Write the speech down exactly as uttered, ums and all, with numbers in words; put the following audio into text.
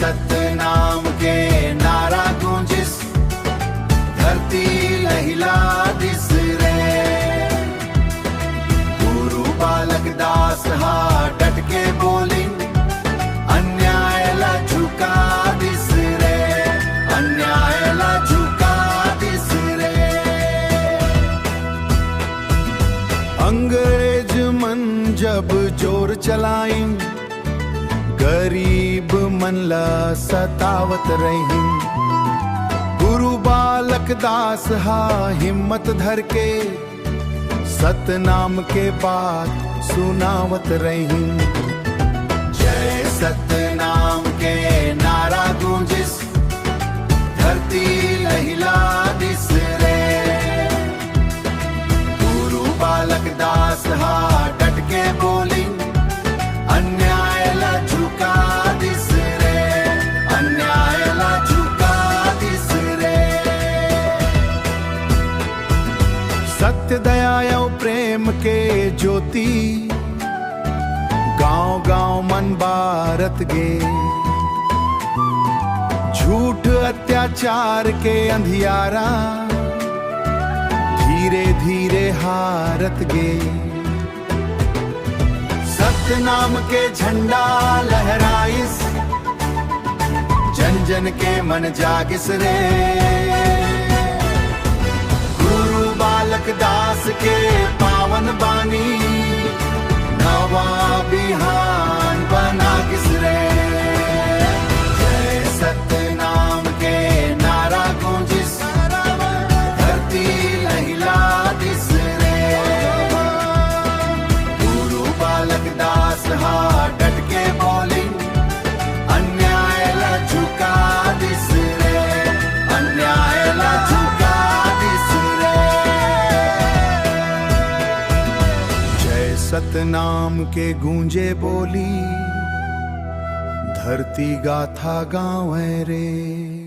सतनाम के नारा गूंजिस, धरती लहिला दिस रे। गुरु बालक दास हा डट के बोलिन, अन्याय ला झुका दिस रे, अन्याय ला झुका दिस रे। अंग्रेज मन जब जोर चलाइन, गरीब मन ला सतावत रहिन। गुरु बालक दास हा हिम्मत धर के सतनाम के बात सुनावत रहिन। जय सतनाम के नारा गूंजिस, धरती लहिला दिस रे। गुरु बालक दास हा डट के बोलिन, अन्याय ला झुका दिस रे, अन्याय ला झुका दिस रे। सत्य, दया अउ प्रेम के ज्योति गांव गांव मन बारत गे। झूठ अत्याचार के अंधियारा धीरे धीरे हारत गे। सतनाम के झंडा लहराइस, जन जन के मन जागिस रे। गुरु बालक दास के पावन बानी नवा बिहान बना गिस रे। जय सतनाम के नारा गूंजिस, धरती लहिला दिस रे। गुरु बालक दास हा डट के बोलिन, अन्याय ला झुका दिस रे, अन्याय ला झुका दिस रे। जय सतनाम के गूंजे बोली, धरती गाथा गावे रे।